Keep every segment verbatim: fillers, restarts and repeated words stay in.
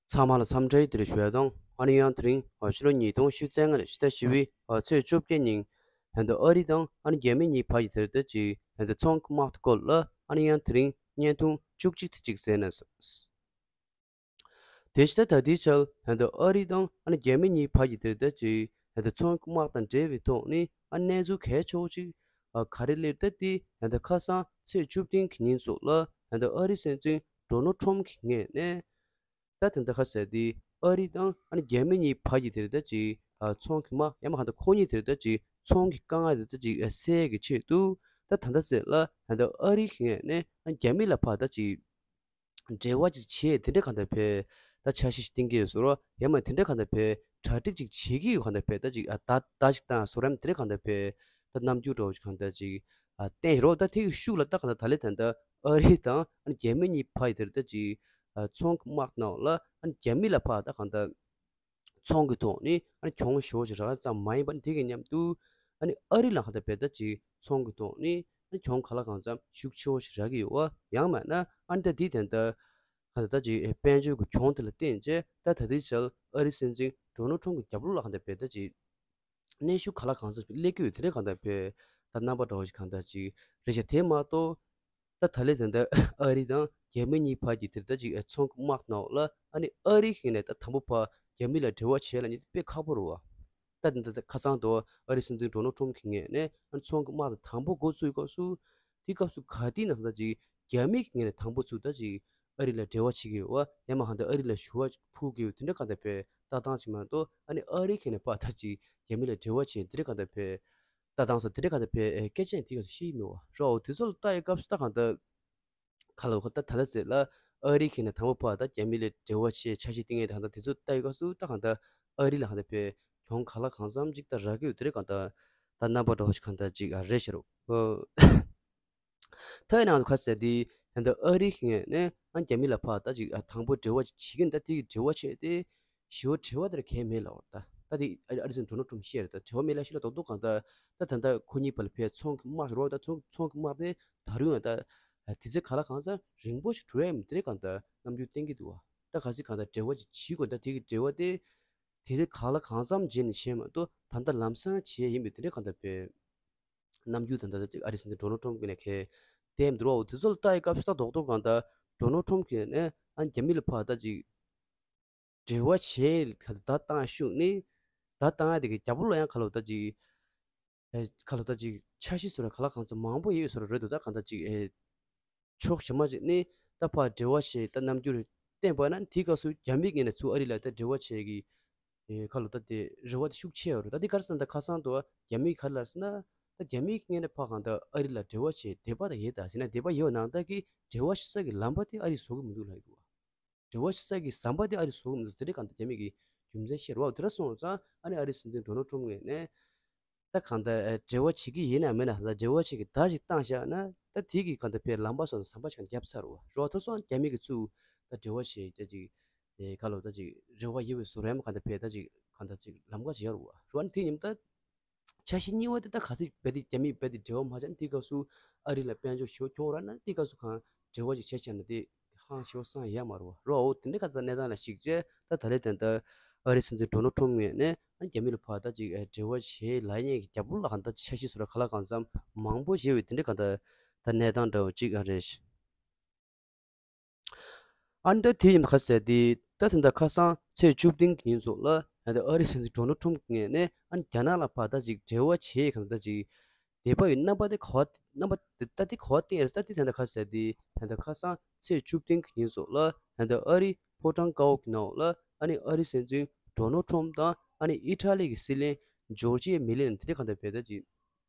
ཚང་མ་ལ་འཚམས་འདྲི་བདེ་ལེགས་ཞུ་ཡ་དང་། ཨ་ནི་ཡང་དེ་རིང་ཕྱི་ལོ་ཉིས་སྟོང་ཉི་ཤུ་རྩ་ལྔ་ལོའི་ཕྱི་ཟླ་བཞི་པའི་ཚེས་བཅོ་བརྒྱད་ཉིན་ད་ལྟ་ཨ་རི་དང་ཨ་ནི་རྒྱ་མི་གཉིས་བར་གྱི་དེ་ལྟ་ཅིག་ད་ལྟ་ཚོང་གི་དམག་གི་སྐོར་ལ་ཨ་ནི་ཡང་དེ་རིང་བརྙན་ཐུང་བཅུ་གཅིག་དེ་ཅིག་གསན་ན། དེ་བཞིན་ད་ལྟའི་ཆར་ད་ལྟ་ཨ་རི་དང་ཨ་ནི་རྒྱ་མི་གཉིས་བར་གྱི་དེ་ལྟ་ཅིག་ད་ལྟ་ཚོང་གི་དམག་དང་འབྲེལ་བའི་ཐོག་ནས་ཨ་གནས་ཚུལ་གལ་ཆེ་བོ་ཅིག་ཨ་ག་རེ་སླེབས་ད་དེ་ད་ལྟ་ཁ་སང་ཚེས་བཅུ་བདུན་གྱི་ཉིན་སོགས་ལ་ད་ལྟ་ཨ་རིའི་སྲིད་འཛིན་ཌོ་ནལ་ཊམ་གྱི་ངོས་ནས། ད་དེ་འདྲ་ཁ་ཟེར་དེ་ཨ་རི་དང་ཨ་ནི་རྒྱ་མི་གཉིས་བར་གྱི་དེ་རེད་ད་ཅིག་ཨ་ཚོང་གི་དམག་ཡང་མ་གང་ལྟར་ཁོ་གཉིས་དེ་རེད་ད་ཅིག་ཚོང་གི་དཀའ་ངལ་དེ་ད་ཅིག་ཨ་སེལ་གྱི་ཆེད་དུ་ད་ད་ལྟ་ཟེར་ལ་ད་ལྟ་ཨ་རི་གི་ངོས་ནས་ཨ་རྒྱ་མི་ལ་ཕར་ད་ཅིག་འབྲེལ་བ་ཅིག་བྱེད་དེ་འདྲ་གང་ལྟར་ཕེ་ད་འཆར་གཞི་ཞིག་བཏིང་གི་ཡོད་ཟེར་རོ། ཡང་མ་དེ་འདྲ་གང་ལྟར་ཕེ་གྲ་སྒྲིག་ཅིག་བྱེད་ཀྱི་ཡོད་གང་ལྟར་ཕེ་ད་ཅིག་ཨ་ད་ད་ཅིག་བཏང་ཟེར་རམ་དེ་འདྲ་གང་ལྟར་ཕེ་ད་རྣམ་འགྱུར་འདྲ་བོ་ཅིག་གང་ལྟར་ཅིག་ཨ་བསྟན་རོ། ད་དེ་གི་ཤུགས་ལ་ད་གང་ལྟར་ད་ལེ་ད་ལྟ་ཨ་རི་དང་ཨ་ནི་རྒྱ་མི་གཉིས་བར་ཡི་དེར་ད་ཅིག་ཨ་ཚོང་གི་དམག་ནང་ལ་ཨ་ནི་རྒྱ་མི་ལ་ཕར་ད་གང་ལྟར་ཚོང་གི་ཐོག་ནས་ཨ་ནི་གྱོང་ཞེ་པོ་ཅིག་རག་ཙམ་མ་ཡིན་པ་ནི་དེ་གི་མཉམ་དུ་ཨ་ནི་ཨ་རི་ལ་གང་ལྟར་ཕེ་ད་ཅིག་ཚོང་གི་ཐོག་ནས་ཨ་ནི་གྱོང་ག་ལ་གང་འཚམ་ཤུགས་ཆེ་བོ་ཞིག་རག་གི་ཡོད་བ། ཡང་མིན་ན་ཨ་ནི་ད་དེ་དེ་ད་གང་ལྟར་ད་ཅིག་དཔལ་འབྱོར་གྱི་གྱོང་དེ་ལ་བརྟེན་བྱས་ད་ད་ལྟའི་ཆར་ཨ་རིའི་སྲིད་འཛིན་ཌོ་ནལ་ཊམ་གྱི་རྒྱབ་ལོགས་ལ་གང་ལྟར་ཕེ་ད་ཅིག་གནོན་ཤུགས་ག་ལ་གང་འཚམ་ཞིག་སླེབས་ཀྱི་ཡོད་དེ་འདྲ་གང་ལྟར་ཕེ་ད་རྣམ་པ་འདྲ་བོ་ཞིག་གང་ལྟར་ཅིག་རེད་ཤག་དེ་མ་གཏོགས་ད་ད་ལེ་ད་ལྟ་ཨ་རི་དང་རྒྱ་མི་གཉིས་བར་གྱི་དེ་ད་ཅིག་ཚོང་གི་དམག་ནང་ལ་ཨ་ནི་ཨ་རི་གི་ནས་ད་དང་པོ་ཕར་རྒྱ་མི་ལ་འབྲེལ་བ་བྱེད་ལ་ནི་དཔེ་ཁག་པོ་རེད་བ། ད་ད་ད་ཁ་སང་དུ་ཨ་རིའི་སྲིད་འཛིན་ཌོ་ནལ་ཊམ་གྱི་ངོས་ནས་ཨ་ནི་ཚོང་གི་དམག་དང་དང་པོ་འགོ་བཙུགས་སྐབས་སུ་དེ་སྐབས་སུ་ག་དུས་ན་ད་ཅིག་རྒྱ་མི་གི་ངོས་ནས་དང་པོ་ཚུར་ད་ཅིག་ཨ་རི་ལ་འབྲེལ་བ་བྱེད་ཀྱི་ཡོད་བ། ཡང་མ་གང་ལྟར་ཨ་རི་ལ་ཞུ་བ་ཕུལ་གྱི་ཡོད་དེ་འདྲ་གང་ལྟར་ཕེ་ལྟ་སྟངས་ཅིག་མ་གཏོགས་ཨ་ནི་ཨ་རི་གི་ནས་ཕར་ད་ཅིག་རྒྱ་མི་ལ་འབྲེལ་བ་བྱེད་དེ་འདྲ་གང་ལྟར་ཕེ་ལྟ་སྟངས་སོགས་དེ་འདྲ་གང་ལྟར་ཕེ་སྐད་ཆ་དེ་ག་ཚོད་བཤད་ཡི་མེད་བ་རོ། དེ་ཚོ་ལ་ལྟ་ཡི་སྐབས་སུ་ད་གང་ལྟར་ཁ་ལོ་ཁ་ད་ད་ལ་ཟེར་ལ་ཨ་རི་གི་ནས་དང་པོ་ཕར་ད་རྒྱ་མི་ལ་འབྲེལ་བ་བྱེད་འཆར་གཞི་བཏིང་ངེས་ད་གང་ལྟར་དེ་ཚོ་ལྟ་ཡི་སྐབས་སུ་ད་གང་ལྟར་ཨ་རི་ལ་གང་ལྟར་ཕེ་གྱོང་ག་ལ་གང་འཚམ་ཅིག་ད་རག་གི་ཡོད་དེ་རེད་གང་ལྟར་ད་རྣམ་པ་འདྲ་བོ་ཞིག་གང་ལྟར་ཅིག་ཨ་རེད་ཤག་རོ། ད་ཡིན་ནའང་ཁ་ཟེར་དེ་ད་ལྟ་ཨ་རི་གི་ངོས་ནས་ཨ་རྒྱ་མི་ལ་ཕར་ད་ཅིག་ཨ་དང་པོ་འབྲེལ་བ་ཅིག་བྱེད་ཀྱི་ད་དེ་གི་འབྲེལ་བ་བྱས་ཏེ་ཞི་བ་འབྲེལ་བ་དེར་གལ་མེད་ལ་བར་ད་ད་དེ་ཨ་རི་སྲིད་འཛིན་ཌོ་ནལ་ཊམ་བཤད་རེད། ད་འབྲེལ་བ་མེད་ལ་ཤི་ལ་རྡོག་རྡོག་གང་ལྟར་ད་ད་ལྟ་ཁོ་གཉིས་བར་ལ་ཕེ་ཚོང་གི་དམག་རོགས་ད་ཚོང་ཚོང་གི་དམག་དེ་ད་རུང་ཡང་ད་དེ་ཚེ་ག་ལ་གང་ཚ་རིང་པོ་ཞིག་འགྲོ་ཡ་མི་དེ་རེད་གང་ལྟར་རྣམ་འགྱུར་བསྟན་གྱི་འདུག་བ། ད་ག་ཚིག་གང་ལྟར་འབྲེལ་བ་ཅིག་བྱེད་དགོས་ད་དེ་གི་འབྲེལ་བ་དེ་དེ་ཚེ་ག་ལ་གང་འཚམ་བྱས་ནས་བྱས་མ་གཏོགས་ད་ལྟ་ལམ་སང་བྱས་ཡིན་པའི་དེ་འདྲ་གང་ལྟར་ཕེ་རྣམ་འགྱུར་དང་ད་ལྟ་ཨ་རི་སྲིད་འཛིན་ཌོ་ནལ་ཊམ་གི་ནས་ཁེ་བསྟན་འདུག་བ། དེ་ཚོ་ལ་ལྟ་ཡི་སྐབས་སུ་ད་རྡོག་རྡོག་གང་ལྟར་ཌོ་ནལ་ཊམ་གི་ནས་ཨ་རྒྱ་མི་ལ་ཕར་ད་ཅིག་འབྲེལ་བ་བྱས་ད་བཏང་ཤུགས་ནི་ད་བཏང་ཡ་དེ་གི་རྒྱབ་ལོགས་ཡང་ཁ་ལོ་ད་ཅིག་ཨེ་ཁ་ལོ་ད་ཅིག་འཆར་གཞི་བཟོ་ར་ག་ལ་གང་ཚ་མང་པོ་ཡོད་བཟོ་ར་རེད་འདུག་ད་གང་ད་ཅིག་ཨེ་ཕྱོགས་གཞན་མ་ཅིག་ནི་ད་ཕར་འབྲེལ་བ་བྱས་ད་རྣམ་འགྱུར་བསྟན་པ་ན་དེའི་སྐབས་སུ་རྒྱ་མི་ངོས་ནས་ཚུར་ཨ་རི་ལ་ད་འབྲེལ་བ་བྱས་ཀྱི་ཨེ་ཁ་ལོ་ད་དེ་རེ་བ་དེ་ཤུགས་ཆེ་ཡོད་རེད། ད་དེ་ག་རེ་ཟེར་ན་ད་ཁ་སང་དུ་རྒྱ་མི་ག་རེ་ལབ་ཟེར་ན་ད་རྒྱ་མི་ངོས་ནས་ཕར་གང་ད་ཨ་རི་ལ་འབྲེལ་བ་བྱས་དད་པ་ད་ཡོད་ད་ཟེར་ན་དད་པ་ཡོད་ནང་ད་གི་འབྲེལ་བ་བྱེད་ས་གི་ལམ་པ་དེ་ཨ་རི་བཟོ་གི་མི་འདུག་ལབ་ཡོད་རེད་བ། འབྲེལ་བ་བྱེད་ས་གི་ཟམ་པ་དེ་ཨ་རི་བཟོ་གི་མི་འདུག་དེ་འདྲ་གང་ལྟར་རྒྱ་མི་གི་རྒྱུ་མཚན་བཤད་རོགས་དེ་འདྲ་སོང་ཙང་ཨ་ནི་ཨ་རི་སྲིད་འཛིན་ཌོ་ནལ་ཊམ་ངོས་ནས་ད་གང་ལྟར་འབྲེལ་བ་བྱེད་ཀྱི་ཡིན་ན་མིན་ན་ད་འབྲེལ་བ་བྱེད་ཀྱི་ད་ཅིག་བཏང་བཞག་ན་ད་དེ་གི་གང་ལྟར་ཕེ་ལམ་པ་སོགས་ཟམ་པ་ཞིག་བརྒྱབ་ཚར་རོགས་རོགས་ཐུབ་སོང་རྒྱ་མི་གི་ཚུགས་ད་འབྲེལ་བ་བྱེད་ད་ཅིག་ག་ལོ་ད་ཅིག་རེ་བ་ཡོད་པའི་བཟོ་རེད་མ་གང་ལྟར་ཕེ་ད་ཅིག་གང་ལྟར་ཅིག་ལམ་ཁ་ཅིག་ཡོད་རོགས་རོགས་ཨ་ནི་དེ་ཉིན་ད། འཆར་གཞི་གཉིས་པ་དེ་ད་ག་ཚོད་རྦད་དེ་རྒྱ་མིས་རྦད་དེ་འབྲེལ་བ་མ་བྱས་ན་དེའི་སྐབས་སུ་ཨ་རི་ལ་དཔལ་འབྱོར་ཞེ་པོ་གྱོང་རག་ན་དེའི་སྐབས་སུ་གང་འབྲེལ་བ་ཅིག་བྱས་བྱས་ན་དེ་ཧང་ཞེ་པོ་སང་ཡ་མ་རེད་བ། རོ་འོ་དེ་འདྲ་ག་ད་གནས་སྟངས་ལ་གཞིགས་བྱས་ད་ད་ལས་དེ་ད་ཨ་རི་སྲིད་འཛིན་ཌོ་ནལ་ཊམ་ངོས་ནས་ཨ་རྒྱ་མི་ལ་ཕར་ད་ཅིག་འབྲེལ་བ་བྱེད་ལ་ཉེ་གི་རྒྱབ་ལོགས་ལ་གང་ད་འཆར་གཞི་བཟོ་ར་ག་ལ་གང་འཚམ་མང་པོ་བྱས་པའི་དེ་འདྲ་ག་ད་ད་གནས་སྟངས་འདྲ་བོ་ཅིག་ཨ་རེད། ཨ་ནི་ད་དེ་ཡིན་ག་ཟེར་དེ་ད་དེ་འདྲ་ཁ་སང་ཚེས་བཅུ་བདུན་གྱི་ཉིན་ཚོ་ལ་ད་ལྟ་ཨ་རི་སྲིད་འཛིན་ཌོ་ནལ་ཊམ་ངོས་ནས་ཨ་ནི་རྒྱ་ནག་ལ་ཕར་ད་ཅིག་འབྲེལ་བ་བྱེད་གང་ད་ཅིག་དད་པ་ཡོད་རྣམ་པ་དེ་ག་བ་རྣམ་པ་དེ་ད་དེ་ག་བ་བསྟན་ཡོད་ད་དེ་དེ་འདྲ་ཁ་ཟེར་དེ་ད་ལྟ་ཁ་སང་ཚེས་བཅུ་བདུན་གྱི་ཉིན་ཚོ་ལ་ད་ལྟ་ཨ་རི་ཕོ་བྲང་དཀར་པོ་གི་ནང་ལ་ཨ་ནི་ཨ་རི་སྲིད་འཛིན་ཌོ་ནལ་ཊམ་དང་ཨ་ནི་ཨི་ཊ་ལི་གི་སྲིད་བློན་ཇོར་ཇི་མེ་ལོ་ནི་དེ་འདྲ་གང་ད་བས་ད་ཅིག་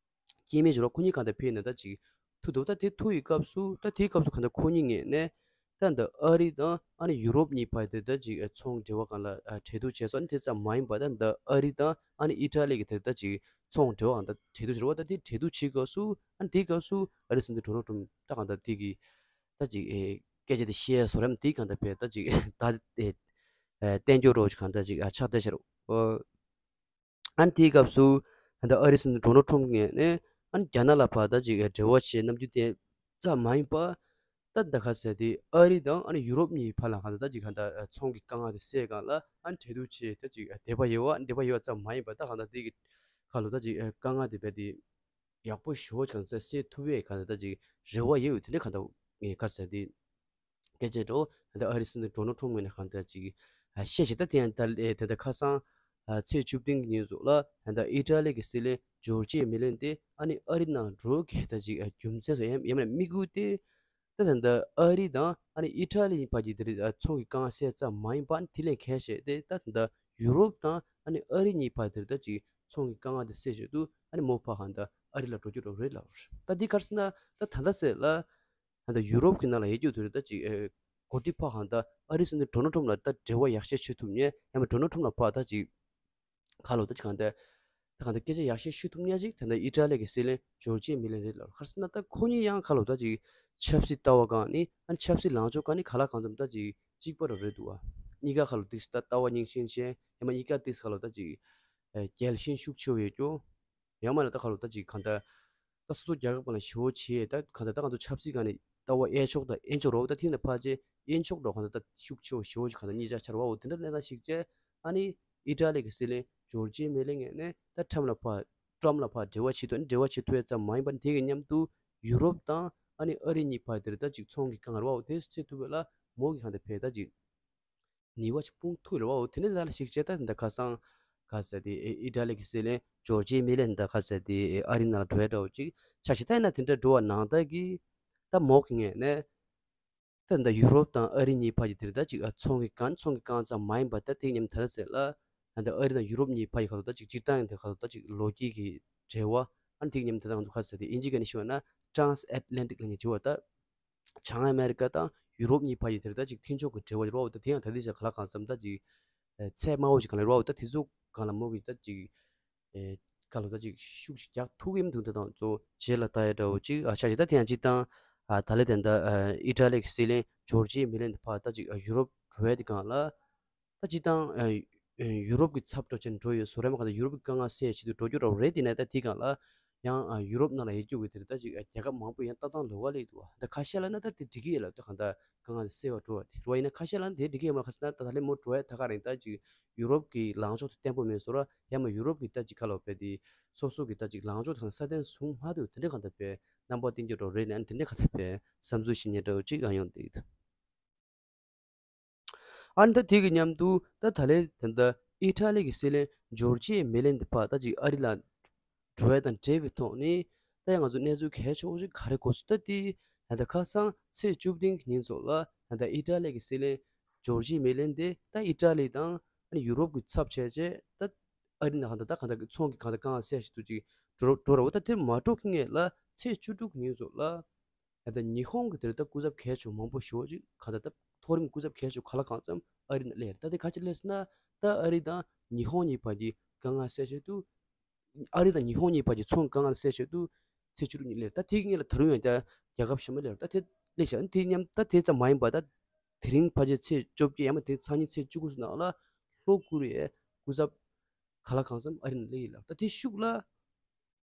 སྐྱེས་དམན་ཞིག་རོགས་ཁོ་གཉིས་གང་ལྟར་ཕེབས་ནས་ད་ཅིག་ཐུག་འདུག་ད་དེ་ཐུག་ཡི་སྐབས་སུ་ད་དེའི་སྐབས་སུ་གང་ལྟར་ཁོ་གཉིས་ངོས་ནས་ད་འདི་ཨ་རི་དང་ཨ་ནི་ཡུ་རོབ་གཉིས་བར་དེ་ད་ཅིག་ཚོང་འབྲེལ་བ་སྒང་ལ་གྲོས་བསྡུར་བྱས་སོང་། ཨ་ནི་དེ་ཙམ་མ་ཡིན་པ་ད་འདི་ཨ་རི་དང་ཨ་ནི་ཨི་ཊ་ལི་གི་དེ་ད་ཅིག་ཚོང་འབྲེལ་བ་སྒང་ད་གྲོས་བསྡུར་བྱས་རེད་བ། ད་དེ་གྲོས་བསྡུར་བྱེད་སྐབས་སུ་ཨ་ནི་དེའི་སྐབས་སུ་ཨ་རི་སྲིད་འཛིན་ཌོ་ནལ་ཊམ་ད་གང་ལྟར་དེ་གི་ད་ཅིག་སྐད་ཆ་དེ་བཤད་སོང་རེད། དེ་གང་ལྟར་བས་ད་ཅིག་ད་བསྟན་འགྱུར་རོགས་ཅིག་གང་ལྟར་ཅིག་ཆགས་བསྡད་ཤག་རེད། ཨ་ནི་དེའི་སྐབས་སུ་ད་ཨ་རི་སྲིད་འཛིན་ཌོ་ནལ་ཊམ་ངོས་ནས་ཨ་ནི་རྒྱ་ནག་ལ་ཕར་ད་ཅིག་འབྲེལ་བ་བྱེད་རྣམ་འགྱུར་དེ་ཙམ་མ་ཡིན་པ་ ད་ད་ག་ཟེར་དེ་ཨ་རི་དང་ཨ་ནི་ཡུ་རོབ་གཉིས་བར་ལ་གང་ལྟར་ད་ཅིག་གང་ལྟར་ཚོང་གི་དཀའ་ངལ་དེ་སེལ་གང་ལ་ཨ་ནི་འབྲེལ་གཏུག་བྱས་ད་ཅིག་དད་པ་ཡོད་པ་དད་པ་ཡོད་པ་ཙམ་མ་ཡིན་པར་ད་གང་ལྟར་དེ་གི་ཁ་ལོ་ད་ཅིག་དཀའ་ངལ་དེ་བས་དེ་ཡག་པོ་ཞེ་པོ་ཅིག་གང་ལྟར་སེལ་ཐུབ་པའི་གང་ལྟར་ད་ཅིག་རེ་བ་ཡོད་ཡོད་དེ་འདྲ་གང་ལྟར་ངས་ག་ཟེར་དེ། སྐད་ཆ་འགྲོ་ད་ལྟ་ཨ་རི་སྲིད་འཛིན་ཌོ་ནལ་ཊམ་ངོས་ནས་གང་ལྟར་ཅིག་བཤད་བཞིན་ད་དེ་ཡང་ད་ལྟ་ཁ་སང་ཚེས་བཅུ་བདུན་གྱི་ཉིན་སོགས་ལ་ད་ལྟ་ཨི་ཊ་ལི་གི་སྲིད་བློན་ཇོར་ཇི་མེ་ལོན་དེ་ཨ་ནི་ཨ་རི་ནང་འགྲོ་གི་ད་ཅིག་རྒྱུ་མཚན་སོགས་ཡང་ཡང་མིན་དམིགས་ཡུལ་དེ་ད་ད་ལྟ་ཨ་རི་དང་ཨ་ནི་ཨི་ཊ་ལི་གཉིས་བར་གྱི་དེ་རིང་ཚོང་གི་དཀའ་ངལ་སེལ་ཙམ་མ་ཡིན་པར་དེ་ལས་གལ་ཆེ་དེ་ད་ད་ལྟ་ཡུ་རོབ་དང་ཨ་ནི་ཨ་རི་གཉིས་བར་དེར་ད་ཅིག་ཚོང་གི་དཀའ་ངལ་དེ་སེལ་ཆེད་དུ་ཨ་ནི་མོ་ཕ་གང་ལྟར་ཨ་རི་ལ་འགྲོ་རྒྱུ་རོགས་རེད་ལབ། ད་འདི་ག་རེ་ཟེར་ན་ད་ད་ལྟ་ཟེར་ལ། ད་ལྟ་ཡུ་རོབ་ཀྱི་ནང་ལ་ཡོད་རྒྱུ་དེ་རེད་ད་ཅིག་ཨེ། འགོ་ཁྲིད་ཕ་གང་ལྟར་ཨ་རི་སྲིད་འཛིན་ཌོ་ནལ་ཊམ་ལ་ད་འབྲེལ་བ་ཡག་ཤོས་བྱེད་ཐུབ་མཁན་ཡང་མིན་ཌོ་ནལ་ཊམ་ལ་ཕ་ད་ཅིག་ཁ་ལོ་ད་ཅིག་གང་ལྟར་ད་གང་ལྟར་སྐད་ཆ་ཡག་ཤོས་ཤོད་ཐུབ་མཁན་ཅིག་ད་ལྟ་ཨི་ཊ་ལི་གི་སྲིད་བློན་ཇོར་ཇི་མེ་ལོན་རེད་ལབ། ག་རེ་ཟེར་ན་ད་ཁོ་གཉིས་ཡང་ཁ་ལོ་ད་ཅིག་ཆབ་སྲིད་ལྟ་བ་གང་ནི་ཨ་ནི་ཆབ་སྲིད་ལངས་ཕྱོགས་གང་ནི་ག་ལ་གང་འཚམ་ད་ཅིག་གཅིག་པ་རུ་རེད་འདུག་བ། གཉིས་ཀ་ཁ་ལོ་ཏིག་ད་ལྟ་བ་རྙིང་ཤིང་ཆེ་ཡང་མིན་གཉིས་ཀ་ཏིག་ཁ་ལོ་ད་ཅིག་ཨེ། རྒྱལ་ཞེན་ཤུགས་ཆེ་བ་ཡོད་རྒྱུ། ཡང་མིན་ན་ད་ཁ་ལོ་ད་ཅིག་གང་ལྟར་ད་སོ་སོ་རྒྱལ་ཁབ་ཀྱི་ནང་ཞེ་པོ་ཆེ་ད་གང་ལྟར་ད་ང་ཚོ་ཆབ་སྲིད་སྒང་ནས་ལྟ་བ་དབྱེ་ཕྱོགས་དང་དབྱེ་ཕྱོགས་རོགས་ད་ཐིག་ནས་ཕར་ཆེ་དབྱེ་ཕྱོགས་རོགས་གང་ལྟར་ད་ཤུགས་ཆེ་བ་ཞེ་པོ་ཅིག་གང་ལྟར་གཉིས་ཆ་ཆར་བའོ་དེ་འདྲ་གནས་སྟངས་ཤིག་བྱས་ཨ་ནི་ཨི་ཊ་ལི་གི་སྲིད་བློན་ཇོར་ཇི་མེ་ལོན་ངོས་ནས་ད་ཊམ་ལ་ཕར་ཊམ་ལ་ཕར་འབྲེལ་བ་བྱེད་དུ་ཨ་ནི་འབྲེལ་བ་བྱེད་ཐུབ་ཡ་ཙམ་མ་ཡིན་པར་དེ་གི་མཉམ་དུ་ཡུ་རོབ་དང་ཨ་ནི་ཨ་རི་གཉིས་བར་དེར་ད་ཅིག་ཚོང་གི་དཀའ་ངལ་བའོ་དེ་སེལ་ཐུབ་པ་ལ་མོ་གི་གང་ལྟར་ཕེ་ད་ཅིག་ནུས་པ་ཅིག་སྤུངས་ཐུབ་རེད་བ། འོ་དེ་ནས་ད་ལ་ཞིག་བྱས་ད་འདི་ཁ་སང་ག་ཟེར་དེ་ཨི་ཊ་ལི་གི་སྲིད་བློན་ཇོར་ཇི་མེ་ལོན་ད་ག་ཟེར་དེ་ཨ་རི་ནང་ལ་འགྲོ་ཡ་འདྲ་བོ་ཅིག་ཆ་ཞིག་ད་ཡིན་ན་དེ་འདྲ་འགྲོ་བ་ནང་ལྟར་གི་ད་མོ་གི་ངོས་ནས་ད་འདི་ཡུ་རོབ་དང་ཨ་རི་གཉིས་བར་གྱི་དེ་རེད་ད་ཅིག་ཚོང་གི་གང་ཚོང་གི་རྐང་ཙམ་མ་ཡིན་པ་ད་དེ་མཉམ་ད་ད་ཟེར་ལ་ད་འདི་ཨ་རི་དང་ཡུ་རོབ་གཉིས་བར་གྱི་ཁ་ཐུག་ད་ཅིག་སྤྱིར་བཏང་ཡིན་ད་ཁ་ཐུག་ད་ཅིག་ལོ་རྒྱུས་ཀྱི་འབྲེལ་བ་ཨ་ནི་དེ་མཉམ་ད་ད་ང་ཚོ་ག་ཟེར་དེ་དབྱིན་ཇི་སྐད་ནས་ཞུ་བ་ན་ཊ་རན་སི་ཨེཊ་ལན་ཊིག་ལབ་མཁན་བྱེད་བ་ད། བྱང་ཨ་མེ་རི་ཀ་དང་ཡུ་རོབ་གཉིས་བར་གྱི་དེར་ད་ཅིག་མཐུན་ཕྱོགས་ཀྱི་འབྲེལ་བ་རོགས་ད་དེ་ཡང་ད་ལྟའི་ཆ་ག་ལ་གང་འཚམ་ད་ཅིག་ཚད་དམའ་བོ་ཞིག་གང་ལ་རོགས་ད་དེ་ཚོ་གང་ལ་མོ་གི་ད་ཅིག་ག་ལ་ད་ཅིག་ཤུགས་ཤིག་རྒྱག་ཐུབ་ཀྱི་མི་འདུག་ད་དང་ཚོ་རྗེས་ལ་ལྟ་ཡ་འདྲ་བོ་ཅིག་ཆ་ཞིག་ད་དེ་ཡང་ཅིག་དང་ད་ལས་དེ་ད་ཨི་ཊ་ལི་གི་སྲིད་བློན་ཇོར་ཇི་མེ་ལོན་དེ་ཕར་ད་ཅིག་ཡུ་རོབ་འགྲོ་ཡ་དེ་གང་ལ། ད་སྤྱིར་བཏང་ཡུ་རོབ་ཀྱི་ཚབ་འགྲོ་ཆེན་འགྲོ་ཡོད་བཟོ་རེད་མ་གང་ལྟར་ཡུ་རོབ་ཀྱི་དཀའ་ངལ་སེལ་ཆེད་དུ་འགྲོ་རྒྱུ་ར་རེད་དེ་ནས་ད་དེ་གང་ལ་ཡང་ཡུ་རོབ་ནང་ལ་ཡོད་རྒྱུ་གི་དེ་རེད་ད་ཅིག་རྒྱལ་ཁབ་མང་པོ་ཡང་ལྟ་སྟངས་ལོགས་ཀ་སླེབས་འདུག་ད་ཁ་ཤས་ལ་ན་ད་དེ་འགྲིག་གི་ཡོད་ལ་ད་གང་ལྟར་དཀའ་ངལ་སེལ་བ་འགྲོ་བ་དེ་རོ་ཡིན་ན་ཁ་ཤས་ལ་ན་དེ་འགྲིག་གི་ཡོད་མ་ཁ་སང་ད་ད་ལས་མོ་འགྲོ་ཡ་ད་ག་རིང་ད་ཅིག་ཡུ་རོབ་ཀྱི་ལངས་ཕྱོགས་དེ་བརྟན་པོ་མེད་བཟོ་ར་ཡང་མ་ཡུ་རོབ་ཀྱི་ད་ཅིག་ག་ལོ་བས་དེ་སོ་སོ་གི་ད་ཅིག་ལངས་ཕྱོགས་དེ་གང་སྲ་བརྟན་བཟུང་མ་ཐུབ་དེ་འདྲ་གང་ལྟར་བས་རྣམ་པ་བསྟན་རྒྱུ་རོ་རེད་ནས་དེ་འདྲ་གང་ལྟར་བས་བསམ་ཚུལ་ཞིག་ཉེ་འདྲ་བོ་ཅིག་ཡང་ཡོང་འདུག་ཨ་ནི་ད་དེ་གི་མཉམ་དུ་ད་ད་ལན་ད་ལྟ་ཨི་ཊ་ལི་གི་སྲིད་བློན་ཇོར་ཇི་མེ་ལོན་དེ་ཕར་ད་ཅིག་ཨ་རི་ལ་འགྲོ་ཡ་དང་འབྲེལ་བའི་ཐོག་ནས་ད་ཡང་ང་ཚོ་གནས་ཚུལ་གལ་ཆེ་བོ་ཞིག་ག་རེ་གོ་སོང་ད་དེ་ད་ལྟ་ཁ་སང་ཚེས་བཅུ་བདུན་གྱི་ཉིན་ཚོ་ལ་ད་ལྟ་ཨི་ཊ་ལི་གི་སྲིད་བློན་ཇོར་ཇི་མེ་ལོན་དེ་ད་ཨི་ཊ་ལི་དང་ཨ་ནི་ཡུ་རོབ་ཀྱི་ཚབ་བྱས་བྱས་ད་ཨ་རི་ནང་ད་ད་གང་ལྟར་གི་ཚོང་གི་གང་ལྟར་དཀའ་ངལ་སེལ་ཞིག་ཏུ་ཅིག་འགྲོ་འགྲོ་ར་བ་ད་དེ་མ་འགྲོ་གི་སྔོན་ལ་ཚེས་བཅུ་དྲུག་གི་ཉིན་ཚོ་ལ། ད་ལྟ་ཉི་ཧོང་གི་དེར་ད་སྐུ་ཚབ་གལ་ཆེ་མང་པོ་ཞེ་པོ་ཅིག་ག་ད་ད་མཐོ་རིམ་སྐུ་ཚབ་གལ་ཆེ་ག་ལ་གང་འཚམ་ཨ་རི་ནས་སླེབས་རེད། ད་དེ་ག་ཅི་སླེབས་ཟེར་ན་ད་ཨ་རི་དང་ཉི་ཧོང་གཉིས་བར་གྱི་དཀའ་ངལ་སེལ་ཆེད་དུ་ཨ་རི་དང་ཉི་ཧོང་གཉིས་བར་གྱི་ཚོང་དཀའ་ངལ་སེལ་ཆེད་དུ་ཚེས་བཅུ་དྲུག་ཉིན་སླེབས་རེད། ད་དེ་གི་སྔོན་ལ་ད་རུང་ཡང་ད་རྒྱལ་ཁབ་གཞན་པ་སླེབས་རེད། ད་དེ་སླེབས་ཤག་དེ་མཉམ་ད་དེ་ཙམ་མ་ཡིན་པ་ད་དེ་རིང་ཕལ་ཆེར་ཚེས་བཅོ་བརྒྱད་ཡང་མ་དེ་སང་ཉིན་ཚེས་བཅུ་དགུ་ཚོ་ནང་ལ་ལྷོ་ཀོ་རི་ཡའི་སྐུ་ཚབ་ག་ལ་གང་འཚམ་ཨ་རི་ནས་སླེབས་ཡིན་ལབ། ད་དེ་ཤུགས་ལ།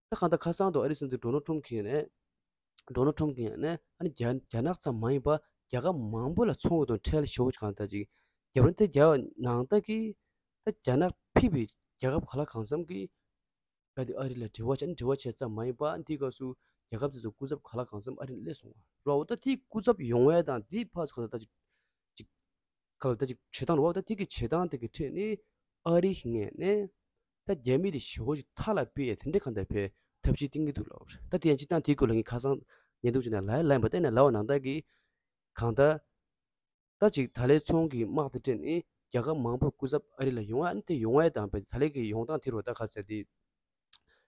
ད་གང་ལྟར་ཁ་སང་དུ་ཨ་རི་སྲིད་འཛིན་ཌོ་ནལ་ཊམ་གྱིས་ནས་ཌོ་ནལ་ཊམ་གྱིས་ནས་ཨ་ནི་རྒྱ་རྒྱ་ནག་ཙམ་མ་ཡིན་པར་རྒྱལ་ཁབ་མང་པོ་ལ་ཚོང་གི་དང་ཁྲལ་ཞེ་པོ་ཅིག་གང་ལྟར་ཅིག་རྒྱབ་རོགས་དེ་རྒྱ་ནང་ལྟར་གྱི་ད་རྒྱ་ནག་ཕུད་པའི་རྒྱལ་ཁབ་ག་ལ་གང་འཚམ་གྱིས་ཨ་དེ་ཨ་རི་ལ་འབྲེལ་བ་བྱས་ནས་འབྲེལ་བ་བྱས་ཙམ་མ་ཡིན་པར་འདི་སྐབས་སུ་རྒྱལ་ཁབ་དེ་ཚོ་སྐུ་ཚབ་ག་ལ་གང་འཚམ་ཨ་རི་ནས་སླེབས་སོང་བ་རོ། འོ་ད་དེ་སྐུ་ཚབ་ཡོང་བ་དང་འདི་ཕར་ཚུར་གང་ལྟར་ཅིག་ཅིག་ག་ལ་ད་ཅིག་བྱེད་སྟངས་རེད་བ། ད་དེ་གི་བྱེད་སྟངས་དེ་གི་ཁྲོད་ནས་ཨ་རི་གི་ངོས་ནས་ད་རྒྱ་མི་དེ་ཞེ་པོ་ཅིག་མཐའ་ལ་སྤེལ་ཡས་དེ་འདྲ་གང་ལྟར་བས་ཐབས་ཤེས་བསྟེན་གྱི་འདུག་ལབ་རེད། ད་དེ་ཡང་སྤྱིར་བཏང་དེའི་སྐོར་ལ་ངས་ཁ་སང་ཉན་འདུག་བྱས་ནས་ལབ་ཡ་ལབ་ཡིན་པ་བལྟས་ནས་ལབ་པ་ནང་ལྟར་གི་གང་ལྟར་ད་ཅིག་ད་ལའི་ཚོང་གི་དམག་དེ་སྤྲད་ནས་རྒྱལ་ཁབ་མང་པོ་སྐུ་ཚབ་ཨ་རི་ལ་ཡོང་ཡ་ཨ་ནི་དེ་ཡོང་ཡ་དང་བས་ད་ལའི་གི་ཡོང་སྟངས་དེ་རུ་ད་ག་ཟེར་དེ།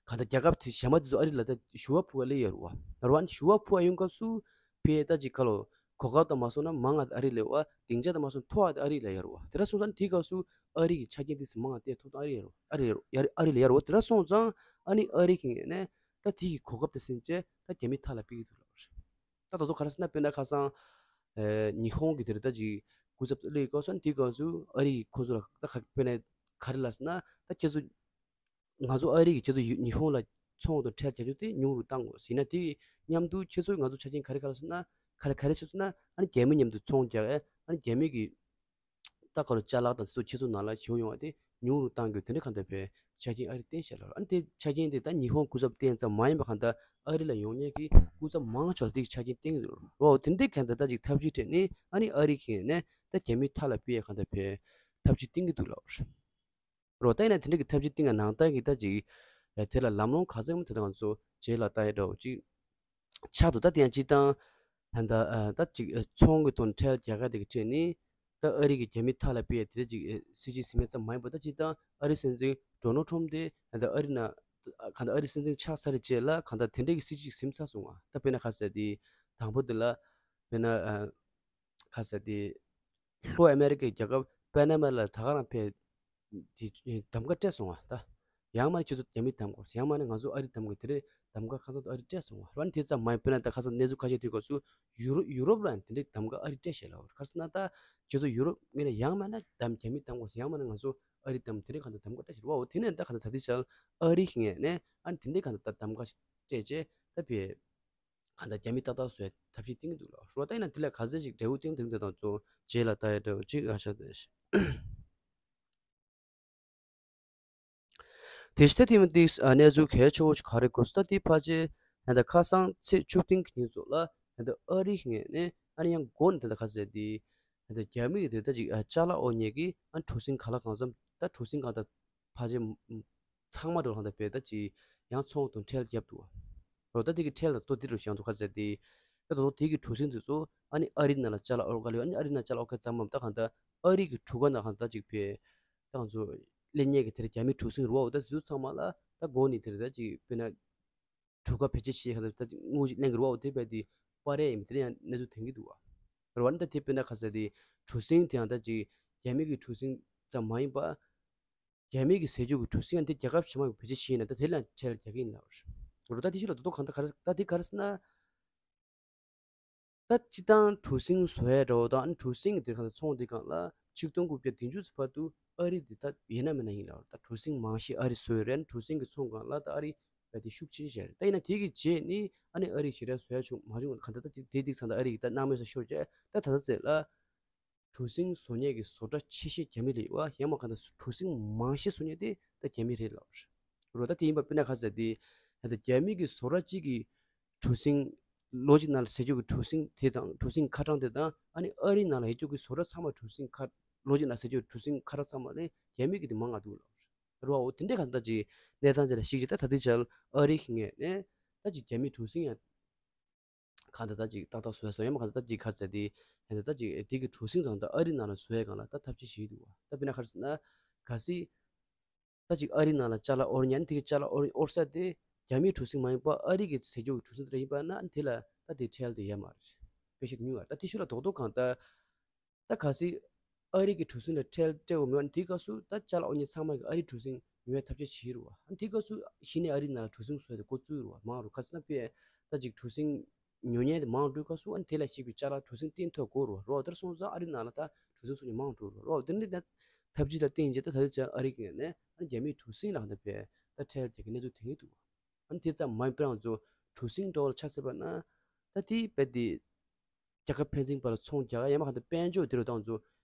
གང་ལྟར་རྒྱལ་ཁབ་དེ་གཞན་པ་དེ་ཚོ་ཨ་རི་ལ་ད་ཞུ་བ་ཕུལ་བ་སླེབས་ཡོད་རེད་བ། རེད་བ། ཨ་ནི་ཞུ་བ་ཕུལ་བ་ཡོང་སྐབས་སུ་ཕར་ད་ཅིག་ག་ལོ་གོ་སྐབས་དང་མ་སོང་ན་མང་ང་ཨ་རི་ལ་ཡོད་བ། སྡིངས་ཆ་དང་མ་སོང་མཐོ་བ་དེ་ཨ་རི་ལ་ཡོད་རེད་བ། དེ་འདྲ་སོང་ཙང་དེའི་སྐབས་སུ་ཨ་རི་གི་ཆ་རྐྱེན་དེ་ཚོ་མང་ང་དེ་ཐོབ་ཐང་ཨ་རི་ལ་ཡོད་རེད་བ། ཨ་རི་ལ་ཡོད་རེད་བ། དེ་འདྲ་སོང་ཙང་ཨ་ནི་ཨ་རི་གི་ངོས་ནས་ད་དེ་གི་གོ་སྐབས་དེ་ཟིན་བྱས་ད་རྒྱ་མི་མཐའ་ལ་སྤེལ་གྱི་འདུག་ལབ་རེད། ད་ད་དུང་ག་རེ་ཟེར་ན་དཔེར་ན་ཁ་སང་ཉི་ཧོང་གི་དེ་རེད་ད་ཅིག་སྐུ་ཚབ་སླེབས་སྐབས་སུ་ཨ་ནི་དེའི་སྐབས་སུ་ཨ་རི་གི་ཁོ་ཚོ་ལ་ད་ག་དཔེར་ན་ག་རེ་ལབ་ཟེར་ན་ད་ཁྱེད་ཚོ། ང་ཚོ་ཨ་རི་གིས་ཁྱེད་ཚོ་ཡུ་ཉི་ཧོང་ལ་ཚོང་དང་ཁྲལ་རྒྱག་རྒྱུ་དེ་ཉུང་རུ་བཏང་དགོས་ཟེར་ན། དེ་མཉམ་དུ་ཁྱེད་ཚོས་ང་ཚོ་ཆ་རྐྱེན་ག་རེ་ག་རེ་ཟེར་ན། ག་རེ་ག་རེ་བྱས་སོང་ན་ཨ་ནི་རྒྱ་མི་མཉམ་དུ་ཚོང་རྒྱག་ཨ་ནི་རྒྱ་མི་གི་ད་ག་རུ་ཅ་ལག་དང་དེ་ཚོ་ཁྱེད་ཚོ་ནང་ལ་བྱུང་ཡོང་བ་དེ་ཉུང་རུ་གཏང་དགོས། དེ་འདྲ་གང་ལྟར་བས་ཆ་རྐྱེན་ཨ་རི་བསྟན་ཤག་ལབ། ཨ་ནི་དེ་ཆ་རྐྱེན་དེ་ད་ཉི་ཧོང་སྐུ་ཚབ་བསྟན་ཙམ་མ་ཡིན་པ་གང་ལྟར་ཨ་རི་ལ་ཡོང་མཁན་གྱི་སྐུ་ཚབ་མང་ཆེ་བ་དེ་གི་ཆ་རྐྱེན་བསྟན་གྱི་འདུག་རོ། དེ་འདྲའི་གང་ལྟར་ད་ཅིག་ཐབས་ཇུས་སྤྲད་ནས་ཨ་ནི་ཨ་རི་གིས་ནས་ད་རྒྱ་མི་མཐའ་ལ་སྤེལ་ཡ་གང་ལྟར་བས་ཐབས་ཇུས་བསྟན་གྱི་འདུག་ལབ། རོ། ད་ཡིན་ན་དེ་འདྲ་གི་ཐབས་ཇུས་བསྟན་ཡ་ནང་ལྟར་གྱི་ད་ཅིག་དེ་ལ་ལམ་ལྷོང་ག་ཚོད་ཡོད་མེད་དེ་ད་ང་ཚོ་རྗེས་ལ་ལྟ་ཡ་འདྲ་བོ་ཅིག་ཆགས་འདུག་ད་དེ་ཡང་སྤྱིར་བཏང་ད་ལྟ་ཨ་ད་ཅིག་ཨ་ཚོང་གི་དོན་ཁྲལ་རྒྱག་ཡ་དེ་གི་ཁྲོད་ནས་ད་ཨ་རི་གིས་རྒྱ་མི་མཐའ་ལ་སྤེལ་ཡ་དེ་འདྲ་ཅིག་ཨ་སྲིད་ཇུས་ཟིན་མེད་ཙམ་མ་ཡིན་པར་ད་སྤྱིར་བཏང་ཨ་རི་སྲིད་འཛིན་ཌོ་ནལ་ཊམ་དེ་ད་ཨ་རི་ནང་གང་ལྟར་ཨ་རི་སྲིད་འཛིན་ཆགས་ཚར་རྗེས་ལ་གང་ལྟར་དེ་འདྲ་གི་སྲིད་ཇུས་ཟིན་ཚར་སོང་བ། ད་དཔེར་ན་ག་ཟེར་དེ་དང་པོ་དེ་ལ་དཔེར་ན་ཨ་ག་ཟེར་དེ། ལྷོ་ཨ་མེ་རི་ཀའི་རྒྱལ་ཁབ་པ་ན་མ་ལ་ད་ག་རང་ཕེབས་དེ་གདམ་ག་སྤྲད་སོང་བ་ད། ཡང་མ་ནི་ཁྱེད་ཚོ་རྒྱ་མི་གདམ་དགོས། ཡང་མ་ནི་ང་ཚོ་ཨ་རི་གདམ་དགོས། དེ་རེད་གདམ་ག་ཁ་སང་དུ་ཨ་རི་སྤྲད་སོང་བ་རེད་བ། ཨ་ནི་དེ་ཙམ་མ་ཡིན། དཔེར་ན་ད་ཁ་སང་གནས་ཚུལ་ཁ་ཤས་ཐོན་སྐབས་སུ་ཡུ་རོ་ཡུ་རོབ་ལ་ཡང་དེ་འདྲའི་གདམ་ག་ཨ་རི་སྤྲད་ཤག་ལབ་པ་རེད། ག་རེ་ཟེར་ན་ད་ཁྱེད་ཚོ་ཡུ་རོབ་ངོས་ནས་ཡང་མ་ན་གདམ་རྒྱ་མི་གདམ་དགོས། ཡང་མ་ནི་ང་ཚོ་ཨ་རི་གདམ་དེ་འདྲའི་ག་འདྲ་གདམ་ག་སྤྲད་ཤག་རེད་བ། འོ་དེ་ནས་ད་ག་འདྲ་ད་ལྟའི་ཆར་ཨ་རི་ངོས་ནས་ཨ་ནི་དེ་འདྲའི་ག་འདྲ་ད་གདམ་ག་སྤྲད་རྗེས་ད་ཕེབས། གང་ལྟར་རྒྱ་མི་ཏག་ཏག་བཟོ་ཡ་ཐབས་ཤེས་བསྟན་གྱི་འདུག་ལ། རོ་ད་ཡིན་ན་དེ་ལ་ག་ཚད་ཅིག་འབྲས་བུ་བསྟན་འདུག་དེ་དང་ཚོ་རྗེས་ལ་ལྟ་ཡ་འདྲ་བོ་ཅིག་ཨ་ཤ་དེ། དེ་ཕྱི་ད་དེ་མི་དེ་གནས་ཚུལ་གལ་ཆེ་བོ་ཞིག་ག་རེ་གོ་སོང་ད་དེ་ཕལ་ཆེར་ད་ལྟ་ཁ་སང་ཚེས་བཅུ་བདུན་གྱི་ཉིན་ཚོ་ལ་ད་ལྟ་ཨ་རི་ངོས་ནས་ཨ་ནི་ཡང་སྒོ་ནས་ད་ལྟ་ག་ཚད་དེ་ད་ལྟ་རྒྱ་མི་གི་དེ་ད་ཅིག་ཅ་ལག་འོ་ཉེ་གི་ཨ་གྲུ་གཟིངས་ག་ལ་གང་འཚམ་ད་གྲུ་གཟིངས་གང་ད། ཕལ་ཆེར་ཚང་མ་འགྲོ་ལྷང་དང་བས་ད་ཅི་ཡང་ཚོང་དང་ཁྲལ་བརྒྱབ་འདུག་བ། རོ་ད་དེ་གི་ཁྲལ་ལ་ལྟོ་དེ་རུ་བཞག་འདུག་ག་ཟེར་ཏེ། ད་དོ་དེ་གི་གྲུ་གཟིངས་དེ་ཚོ་ཨ་ནི་ཨ་རི་ནང་ལ་ཅ་ལག་ཨོར་ག་ལེ་ཨ་ནི་ཨ་རི་ནང་ཅ་ལག་ཨོར་ག་ཙམ་མམ་ད་གང་ད་ཨ་རི་གི་གྲུ་ཁ་ནང་གང་ད་ཅིག་བས་ད་ང་ཚོ་ལེན་ཉེས་ཀྱི་དེར་རྒྱ་མི་གྲུ་གཟིངས་རུ་བ་འོ་ད་དེ་ཚོ་ཚང་མ་ལ་ད་སྒོ་ནས་དེར་ད་ཅིག་དཔེར་ན་གྲུ་ཁ་བེད་སྤྱོད་བྱེད་གང་ད་ད་དངུལ་ཅིག་ལེན་གི་རུ་བ་འོ་དེ་བས་དེ་པར་རེ་ཡིན་དེ་ཡང་གནས་ཚུལ་ཐོན་གི་འདུག་བ། རེད་བ། ནི་ད་དེ་དཔེར་ན་ག་ཟེར་ཏེ་གྲུ་གཟིངས་དེ་ཡང་ད་ཅིག་རྒྱ་མི་གི་གྲུ་གཟིངས་ཙམ་མ་ཡིན་པ། རྒྱ་མི་གི་ཟས་བཅུད་ཀྱི་གྲུ་གཟིངས་ཡང་དེ་རྒྱལ་ཁབ་ཕྱི་མ་གི་བེད་སྤྱོད་བྱེད་ཡིན་ན་ད་དེ་ལ་ཁྲལ་རྒྱག་གི་ཡིན་ལབ་རེད། རོ་ད་དེ་ཕྱི་ལ་དོ་དོ་གང་ད་ག་རེ་ད་དེ་ག་རེ་ཟེར་ན། ད་སྤྱི་བཏང་གྲུ་གཟིངས་བཟོ་ཡ་འདྲ་བོ་དང་ཨ་ནི་གྲུ་གཟིངས་ཀྱི་དེ་གང་ཚོང་དེ་གང་ལ་ཆིག་སྟོང་དགུ་བརྒྱ་བདུན་ཅུ་ཙམ་བར་དུ་ཨ་རི་དེ་ད་ཡིན་ན་མིན་ན་ཡིན་ལབ་རེད། ད་གྲུ་གཟིངས་མང་ཤས་ཨ་རི་བཟོ་ཡོད་རེད། ཨ་ནི་གྲུ་གཟིངས་ཀྱི་ཚོང་གང་ལ་ད་ཨ་རི་བས་དེ་ཤུགས་ཆེ་བྱས་རེད། ད་ཡིན་ན་དེ་གི་རྗེས་ནི་ཨ་ནི་ཨ་རི་ཞེ་དྲག་བཟོ་ཡ་བྱུང་མ་བྱུང་གང་ད་ད་ཅིག་དེ་དེ་ཚང་ད་ཨ་རི་གི་ད་སྣང་མེད་སུ་ཤོར་རྗེས་ད་ད་ད་ཚེ་ལ། གྲུ་གཟིངས་བཟོ་མཁན་གྱི་བཟོ་གྲྭ་ཆེ་ཤོས་རྒྱ་མི་ལ་ཡོད་པ་ཡང་མ་གང་ལྟར་གྲུ་གཟིངས་མང་ཤོས་བཟོ་མཁན་དེ་ད་རྒྱ་མི་རེད་ལབ་རེད། རོ་ད་དེ་ཡིན་པ་དཔེར་ན་ག་ཟེར་དེ་ད་ལྟ་རྒྱ་མི་གི་བཟོ་གྲྭ་གཅིག་གི་གྲུ་གཟིངས་ལོ་གཅིག་ནང་ལ་ཟས་བཅུད་ཀྱི་གྲུ་གཟིངས་དེ་དང་གྲུ་གཟིངས་ཁ་གྲངས་དེ་དང་ཨ་ནི་ཨ་རི་ནང་ལ་ཡོད་རྒྱུ་གི་བཟོ་གྲྭ་ཚང་མ་གྲུ་གཟིངས་ཁ་ལོ་གཅིག་ནང་ཟས་བཅུད་གྲུ་གཟིངས་ཁ་གྲངས་ཚང་མ་ལས་རྒྱ་མི་གི་དེ་མང་ང་འདུག་ལབ་རེད། རོ་འོ་དེ་འདྲའི་གང་ལྟར་ཅིག་གནས་སྟངས་དེ་ལ་གཞིགས་ཅིག་ད་ད་ལྟའི་ཆར་ཨ་རི་གི་ངོས་ནས་ད་ཅིག་རྒྱ་མི་གྲུ་གཟིངས་ཡང་། གང་ལྟར་ད་ཅིག་ཏག་ཏག་བཟོས་སོང་། ཡང་མ་གང་ལྟར་ད་ཅིག་ག་ཟེར་དེ་ཡང་ད་ཅིག་དེ་གི་གྲུ་གཟིངས་དང་ད་ཨ་རི་ནང་ལ་བཟོ་ཡ་གང་ལ་ད་ཐབས་ཤེས་བྱེད་ཀྱི་འདུག་བ། ད་དཔེར་ན་ག་རེ་ཟེར་ན། གལ་སྲིད་ད་ཅིག་ཨ་རི་ནང་ལ་ཅ་ལག་ཨོར་ཉན་དེ་གི་ཅ་ལག་ཨོར་ཨོར་ས་དེ་རྒྱ་མིའི་གྲུ་གཟིངས་མ་ཡིན་པ་ཨ་རི་གི་ཟས་བཅུད་ཀྱི་གྲུ་གཟིངས་དེ་འདྲ་ཡིན་པ་ན་དེ་ལ་ད་དེ་ཁྲལ་དེ་ཡོད་མ་རེད། པེ་ཤག་ཉུང་བ་ད་དེ་ཤུ་ལ་རྡོག་རྡོག་གང་ལྟར། ད་གལ་སྲིད་ཨ་རི་གི་གྲུ་གཟིངས་ལ་ཁྲལ་སྤྲད་དགོས་མེད་ན་དེའི་སྐབས་སུ་ད་ཅ་ལག་ཨོ་ཉི་ཚང་མ་གི་ཨ་རི་གྲུ་གཟིངས་ཉོ་བའི་ཐབས་ཤེས་བྱེད་རུ་བ། ཨ་ནི་དེའི་སྐབས་སུ་གཞི་ནས་ཨ་རི་ནང་ལ་གྲུ་གཟིངས་བཟོས་ཏེ་འགོ་བཙུགས་རུ་བ་མང་རུ། ག་ཟེར་ན་དཔེ་ད་ཅིག་གྲུ་གཟིངས་ཉོ་མཁན་དེ་མང་འགྲོའི་སྐབས་སུ་ཨ་ནི་དེ་ལ་གཞིགས་པའི་ཅ་ལག་གྲུ་གཟིངས་སྟེང་ཐོག་དགོས་རུ་བ། རོ་དེར་སོང་ཙང་ཨ་རི་ནང་ལ་ད་གྲུ་གཟིངས་སོགས་ཀྱི་མང་འགྲོ་རུ་བ། རོ་དེ་འདྲའི་ད་ཐབས་ཇུས་ལ་བརྟེན་རྗེས་ད་ད་ལྟའི་ཆར་ཨ་རི་གི་ནས་ཨ་ནི་རྒྱ་མིའི་གྲུ་གཟིངས་ལ་ཧ་ད་དཔེ་ད་ཁྲལ་རྒྱག་གི་གནས་ཚུལ་ཐོན་གྱི་འདུག་ཨ་ནི་དེ་ཙམ་མ་ཡིན་པར་ང་ཚོ་གྲུ་གཟིངས་འདྲ་བོ་ལ་ཆ་བཞག་པ་ན་ད་དེ་རྦད་དེ་རྒྱལ་ཁབ་ཕན་ཚུན་བར་ལ་ཚོང་རྒྱག་ཡ་ཡང་མ་གང་ལྟར་དཔལ་འབྱོར་དེ་རུ་ཏང་ཚོ་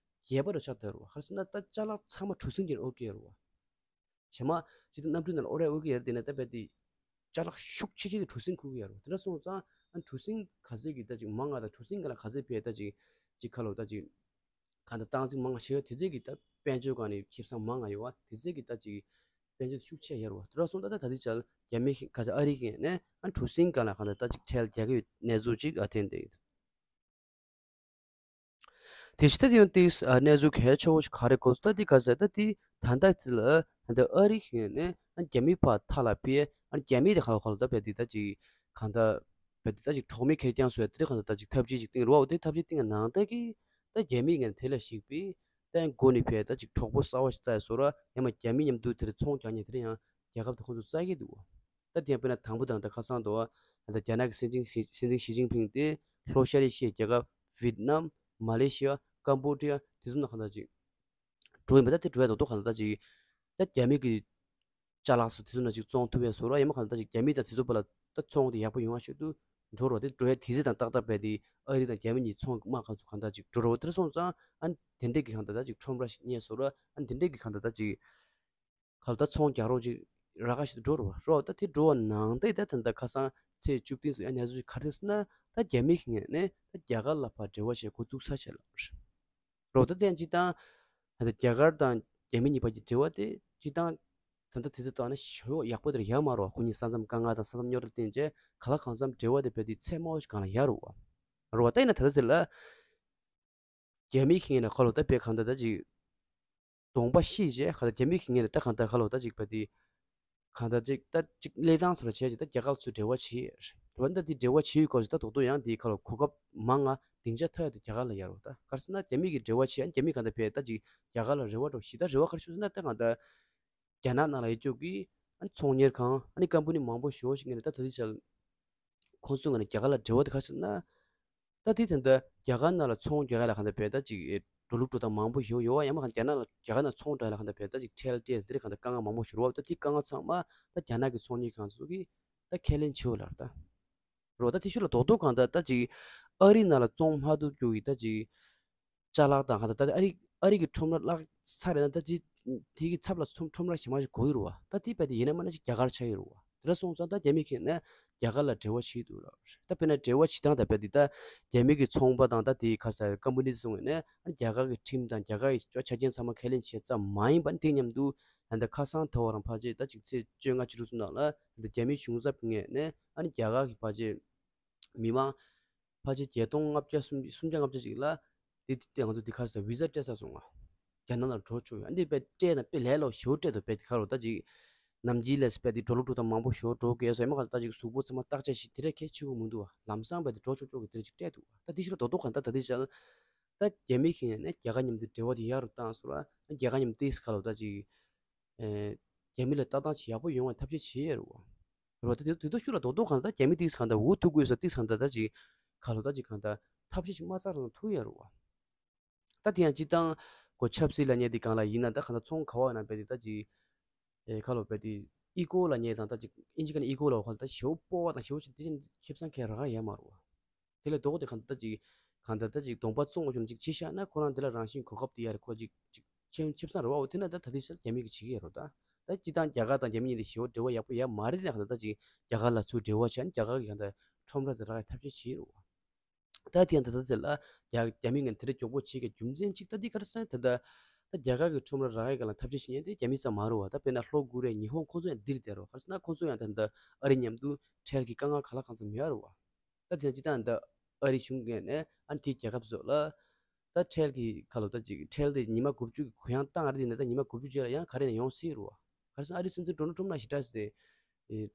རྒྱས་པ་རུ་ཆགས་བསྡད་རུ་བ། ག་རེ་ཟེར་ན་ད་ཅ་ལག་ཚང་མ་གྲུ་གཟིངས་ཀྱིས་དབོར་གྱི་ཡོད་རུ་བ། བྱེ་མ་ཇི་ལྟར་གནམ་གྲུའི་ནང་ལ་དབོར་ཡ་དབོར་གྱི་ཡོད་རེད། དེ་ནས་ད་རྦད་དེ་ཅ་ལག་ཤུགས་ཆེ་ཆེ་གི་གྲུ་གཟིངས་ཁུར་གྱི་ཡོད་རུ་བ། དེ་འདྲ་སོང་ཙང་ཨ་གྲུ་གཟིངས་ག་ཚད་ཀྱི་ད་ཅིག་མང་ང་ད་གྲུ་གཟིངས་ག་ལ་ག་ཚད་ཕེ་ད་ཅིག་ཅིག་ཁ་ལོ་ད་ཅིག་གང་ལྟར་སྟངས་འཛིན་མང་ང་ཞེ་ཡོད་དེ་ཚད་ཀྱི་ད་དཔལ་འབྱོར་སྒང་ནས་ཁེ་བཟང་མང་ང་ཡོད་བ། དེ་ཚད་ཀྱི་ད་ཅིག་དཔལ་འབྱོར་ཤུགས་ཆེ་ཡོད་རུ་བ། དེ་འདྲ་སོང་ད་ད་ད་ལྟའི་ཆར་རྒྱ་མི་ག་ཚད་ཨ་རི་གི་ནས་ཨ་གྲུ་གཟིངས་སྒང་ལ་གང་ལྟར་ད་ཅིག་ཁྲལ་རྒྱག་གི་ཡོད་གནས་ཚུལ་ཅིག་ཨ་ཐོན་བསྡད་ཡོད། དེ་ཕྱི་ད་དེ་ཡང་ཏིས་གནས་ཚུལ་གལ་ཆེ་བོ་ཞིག་ག་རེ་གོ་སོང་ད་དེ་ག་ཟེར་ད་དེ་ད་ལྟ་དེ་ལ་ད་ཨ་རི་གི་ནས་རྒྱ་མི་ཕར་མཐའ་ལ་ཕེ་ཨ་རྒྱ་མི་དེ་ག་ལ་ག་ལ་ད་བས་དེ་ད་ཅིག་གང་ད་བས་དེ་ད་ཅིག་གྲོགས་མེད་ཁེར་རྐྱང་བཟོས་དེ་གང་ད་ད་ཅིག་ཐབས་ཇུས་ཅིག་བཏིང་རུ་བ་དེ་ཐབས་ཇུས་བཏིང་ནང་ད་གི་ད་རྒྱ་མི་ངན་དེ་ལ་ཞིག་པའི་ད་ཡང་སྒོ་ནས་ཕེ་ད་ཅིག་གྲོགས་པོ་གསར་བ་ཞིག་བཙལ་སོ་ར་ཡང་མ་རྒྱ་མི་མཉམ་དུ་དེར་ཚོང་རྒྱག་ཉེ་དེར་ཡང་རྒྱལ་ཁབ་དེ་ཁོང་ཚོ་བཙལ་གི་འདུག་བ། ད་དེ་ཡང་དཔེར་ན་དང་པོ་དང་ད་ཁ་སང་དུ་ད་རྒྱ་ནག་གི་སྲིད་འཛིན་ཞི་སྲིད་འཛིན་ཞི་ཅིན་ཕིང་དེ་ལྷོ་ཤར་ཨེ་ཤི་ཡའི་རྒྱལ་ཁབ་ཝི་ཏི་ནམ། མ་ལེ་ཤི་ཡ། ཀམ་བོ་ཌི་ཡ་དེ་ཚོ་ནང་གང་ལྟར་ཅིག་འགྲོ་ཡིན་པ། ད་དེ་འགྲོ་ཡ་ད་དོ་གང་ལྟར་ཅིག་ད་རྒྱ་མི་གི་ཅ་ལག་སོགས་དེ་ཚོ་ནང་ཅིག་བཙོང་ཐུབ་ཡ་བཟོ་ར་ཡང་མ་གང་ལྟར་ཅིག་རྒྱ་མི་དང་དེ་ཚོ་བར་ལ་ད་ཚོང་དེ་ཡག་པོ་ཡོང་བ་ཞིག་ཏུ་ འགྲོ་རོགས་དེ་འགྲོ་ཡ་དེ་ཚེ་དང་ཏག་ཏག་བས་དེ་ཨ་རི་དང་རྒྱ་མི་གཉིས་ཚོང་དམག་ཁང་ཚོ་གང་ལྟར་ཅིག་འགྲོ་རོགས་དེར་སོང་ཙང་ཨ་ནི་དེ་འདྲས་ཀྱི་གང་ལྟར་ད་ཅིག་ཁྲོམ་ར་ཞིག་རྙེད་སོང་ར་ཨ་ནི་དེ་འདྲས་ཀྱི་གང་ལྟར་ད་ཅིག་ག་ལ་ད་ཚོང་རྒྱག་རོགས་ཅིག་ར་ཁ་ཞིག་ཏུ་འགྲོ་རོགས་རོགས་ད་དེ་འགྲོ་བ་ནང་ད་ད་ད་ད་ཁ་སང་ཚེས་བཅུ་བདུན་སོང་ཡ་གནས་ཚུལ་ག་རེ་ཟེར་ན་ད་རྒྱ་མི་གི་ངོས་ནས་ད་རྒྱ་གར་ལ་ཕར་འབྲེལ་བ་བྱེད་འགོ་བཙུགས་ས་བྱས་ལ། རོགས་ད་ལྟའི་སྤྱི་བཏང་ད་ལྟ་རྒྱ་གར་དང་རྒྱ་མི་གཉིས་བར་གྱི་འབྲེལ་བ་དེ་སྤྱི་བཏང་ད་ལྟ་དེ་ཚོ་ལྟ་ན་ཞེ་པོ་ཡག་པོ་དེར་ཡོད་མ་རེད་བ། ཁོ་གཉིས་ས་མཚམས་དཀའ་ངལ་དང་ས་མཚམས་རྙོག་དྲ་བརྟེན་བྱས་ག་ལ་གང་འཚམ་འབྲེལ་བ་དེ་བས་དེ་ཚད་མང་བོ་ཞིག་གང་ལ་ཡོད་རེད་བ། རོགས་ད་ཡིན་ན་ད་ལྟ་ཚེ་ལ་རྒྱ་མི་གི་ངོས་ནས་ག་ལོ་ད་བས་གང་ལྟར་ད་ཅིག་གདོང་པ་ཤེས་བྱས་ག་ལ་རྒྱ་མི་གི་ངོས་ནས་ད་གང་ལྟར་ག་ལོ་ད་ཅིག་བས་དེ། གང་ལྟར་ཅིག་ད་ཅིག་གླེང་སྟངས་སོགས་བྱས་ཅིག་ད་རྒྱ་གར་ཚོས་འབྲེལ་བ་བྱེད་ཡོད་རེད་བ། ད་འདི་འབྲེལ་བ་བྱེད་ཡོད་སྐོར་ཞིག་ད་རྡོག་རྡོག་ཡང་འདི་ཁ་ལོ་གོ་སྐབས་མང་ང་སྡིངས་ཆ་ཐག་ཡོད་དེ་རྒྱ་གར་ལ་ཡར་རོ། ད་ག་རེ་ཟེར་ན་རྒྱ་མི་གིས་འབྲེལ་བ་བྱེད་ཡང་རྒྱ་མི་གང་ལྟར་བས་ད་ཅིག་རྒྱ་གར་ལ་རེ་བ་འགྲོ་ཞིག་ད་རེ་བ་ག་རེ་བྱུང་ཟེར་ན་ད་གང་ལྟར་རྒྱ་ནག་ནང་ལ་ཡོད་རྒྱུ་གི་ཨ་ནི་ཚོང་གཉེར་ཁང་ཨ་ནི་ཀམ་པ་ནི་མང་པོ་ཞེ་པོ་ཞིག་ངོས་ནས་ད་ད་ལྟའི་ཆར་ཁོང་ཚོའི་ངོས་ནས་རྒྱ་གར་ལ་འབྲེལ་བ་དེ་ག་རེ་ཟེར་ན། ད་དེ་དེ་འདྲ་རྒྱ་གར་ནང་ལ་ཚོང་རྒྱག་ཡ་ལ་གང་ལྟར་བས་ད་ཅིག་འགྲོ་ལུགས་འགྲོ་སྟངས་མང་པོ་ཞིག་ཡོད་ཡ་མ་གང་རྒྱ་ནག་ལ་རྒྱ་གར་ནང་ཚོང་འགྲོ་ཡ་ལ་གང་ལྟར་བས་ད་ཅིག་ཁྲལ་སྤྲད་དེ་འདྲ་གང་ལྟར་དཀའ་ངལ་མང་པོ་ཞིག་རེད་བ། ད་དེ་དཀའ་ངལ་ཚང་མ་ད་རྒྱ་ནག་གི་ཚོང་གཉེར་ཁང་ཚོ་གིས་ད་ཁས་ལེན་བྱེད་འོ་ལར་ད་རོ། ད་དེ་ཤུ་ལ་རྡོག་རྡོག་གང་ལྟར་ད་ཅིག་ཨ་རི་ནང་ལ་བཙོང་མ་ཐུབ་རྒྱུ་ཡི་ད་ཅིག་ཅ་ལག་དང་གང་ལྟར་ད་ཨ་རི་ཨ་རི་གི་ཁྲོམ་ར་བརླག་ཚར་རེད་ན་ད་ཅིག་དེ་གི་ཚབ་ལ་ཁྲོམ་ཁྲོམ་ར་གཞན་མ་ཞིག་དགོས་ཀྱི་རེད་བ། ད་དེ་བས་དེ་ཡིན་ན་མིན་ན་ཅིག་རྒྱ་གར་ཆགས་ཀྱི་རེད་བ། དེ་འདྲ་སོང་ཙང་ད་རྒྱ་མི་ཁེ་ནས་རྒྱ་གར་ལ་འབྲེལ་བ་བྱེད་འདུག་ལ། ད་དཔེར་ན་འབྲེལ་བ་བྱེད་སྟངས་ད་དཔེ་འདི་ད་རྒྱ་མི་གི་ཚོང་པ་དང་ད་དེའི་ཁ་ས་ཀམ་པ་ནི་དེ་སོང་བས་ནས་རྒྱ་གར་གི་ཁྲིམས་དང་རྒྱ་གར་གི་ཆ་རྐྱེན་ཚང་མ་ཁས་ལེན་བྱས་ཙམ་མ་ཡིན་པ་དེ་མཉམ་དུ་ད་ལྟ་ཁ་སང་ད་བར་རང་ཕལ་ཆེར་ད་ཅིག་ཚེས་བཅོ་ལྔ་བཅུ་དྲུག་ཙམ་ནང་ལ་ད་རྒྱ་མི་གཞུང་ཚབ་ངོས་ནས་ཨ་ནི་རྒྱ་གར་གི་ཕལ་ཆེར་མི་མང་ཕལ་ཆེར་བརྒྱད་སྟོང་ལྔ་བརྒྱ་སུམ་སུམ་བརྒྱ་ལྔ་བརྒྱ་ཅིག་ལ་དེ་དེ་ང་ཚོ་དེ་ག་རེ་ཟེར་བི་ཟ་སྤྲད་ཚར་སོང་ང་། རྒྱ་ནག་ལ་འགྲོ་ཆོག་ཡོད། ཨ་འདི་དཔེ་སྤྲད་ན་དཔེ་ལས་ལོ་ཞོ་སྤྲད་དོ་དཔེ་དེ་ག་རོ་ད་ཅིག་ནམ་རྒྱུན་ལས་དཔེ་དེ་འགྲོ་ལུགས་འགྲོ་སྟངས་མང་པོ་ཞོ་འགྲོ་གི་སོ་ཡ་མ་ག་ད་ཅིག་གཟུགས་པོ་ཚང་མ་བརྟག་དཔྱད་ཞིག་དེ་རེ་གལ་ཆེ་གོ་མི་འདུག་བ། ལམ་སང་དཔེ་དེ་འགྲོ་ཆོག་ཆོག་གི་དེ་རེ་ཅིག་སྤྲད་འདུག་བ། ད་དེ་ཕྱིར་རྡོག་རྡོག་གང་ད་ད་དེ་བྱ་ད་རྒྱ་མི་ཁེ་ནས་རྒྱ་གར་མཉམ་དུ་འབྲེལ་བ་དེ་ཡག་རུ་བཏང་སོང་ར་རྒྱ་གར་མཉམ་དེ་ག་རོ་ད་ཅིག་རྒྱ་མི་ལ་ལྟ་སྟངས་ཅིག་ཡག་པོ་ཡོང་བའི་ཐབས་ཤེས་བྱེད་ཡ་རུ་བ། རོ་ད་དེ་དེ་ཚོ་ཤུ་ལ་རྡོག་རྡོག་གང་ད་རྒྱ་མི་ཏིག་གང་ད་འུ་ཐུག་དགོས་ས་ཏིག་གང་ད་ད་ཅིག་ག་ལོ་ད་ཅིག་གང་ད་ཐབས་ཤེས་ཅིག་མ་རྩ་རང་ཐུག་ཡ་རུ་བ། ད་དེ་ཡང་སྤྱི་བཏང་གོ་ཆབ་སྲིད་ལ་ཉེ་དེ་གང་ལ་ཡིན་ན་ད་གང་ད་ཚོང་ག་བ་ན་བས་དེ་ད་ཅིག་ཨེ་ག་ལོ་བས་དེ་ཨི་ཀོ་ལ་ཉེ་དང་ད་ཅིག་ཨིན་ཇི་ག་ནས་ཨི་ཀོ་ལ་བ་ག་ལ་ད་ཞེ་པོ་སྤོ་བ་དང་ཞེ་པོ་ཅིག་དེ་ཅིག་ཁེ་བཟང་ཁེ་རང་ཡ་མ་རུ་བ། དེ་ལས་ལྡོག་སྟེ་གང་ལྟར་ཅིག་གང་ལྟར་ད་ཅིག་གདོང་པ་བཙོང་བ་བྱུང་ཅིག་བྱེད་བཞག་ན་ཁོ་རང་དེ་ལ་རང་བཞིན་གོ་སྐབས་དེ་ཡར་ཁོ་ཅིག་ཅིག་ཁྱེད་ཁྱེད་ཚང་རེད་བ། འོ་དེ་ན་ད་ད་དེ་ཤར་རྒྱ་མི་གི་བྱེད་ཀྱི་ཡོད་རོ། ད་ད་སྤྱི་བཏང་རྒྱ་གར་དང་རྒྱ་མི་གཉིས་དེ་ཞེ་པོ་འབྲེལ་བ་ཡག་པོ་ཡག་མ་རེད་དེ་གང་ལྟར་ད་ཅིག་རྒྱ་གར་ལ་ཚུར་འབྲེལ་བ་བྱས་ན་རྒྱ་གར་གི་གང་ལྟར་ཁྲོམ་ར་དེ་རག་ཡ་ཐབས་ཤེས་བྱེད་རོ། ད་དེ་ཡང་ད་ད་དེ་ལ་རྒྱ་རྒྱ་མི་ངན་དེ་འདྲ་མགྱོགས་པོ་བྱེད་ཀྱི་རྒྱུ་མཚན་གཅིག་ད་དེ་ག་རེ་ཟེར་ན་ད་ད་ད་རྒྱ་གར་གི་ཁྲོམ་ར་རག་ཡ་ག་ལ་ཐབས་ཤེས་བྱེད་ཉན་དེ་རྒྱ་མི་ཙམ་མ་རོ་བ། ད་དཔེར་ན་ལྷོ་ཀོ་རི་ཡ་ཉི་ཧོང་ཁོང་ཚོ་ཡང་འདིར་བསྡད་རོ། ག་རེ་ཟེར་ན་ཁོང་ཚོ་ཡང་ད་ད་ཨ་རི་མཉམ་དུ་ཁྲལ་གྱི་དཀའ་ངལ་ག་ལ་གང་འཚམ་ཡོད་རོ་བ། ད་དེ་ཅི་ད་ད་ཨ་རི་གཞུང་ངོས་ནས་ཨ་ནི་དེའི་རྒྱལ་ཁབ་ཚོ་ལ་ད་ཁྲལ་གྱི་ཁ་ལོ་ད་ཅིག་ཁྲལ་དེ་ཉི་མ་དགུ་བཅུ་གི་གུ་ཡངས་བཏང་ཨ་རི་དེ་ནས་ད་ཉི་མ་དགུ་བཅུ་རྗེས་ལ་ཡང་ག་རེ་ནས་ཡོང་སྲིད་རུ་བ། ག་རེ་ཟེར་ཨ་རི་སྲིད་འཛིན་ཌོ་ནལ་ཊམ་ལ་ཞེ་དྲག་ཟེར་ཨེ་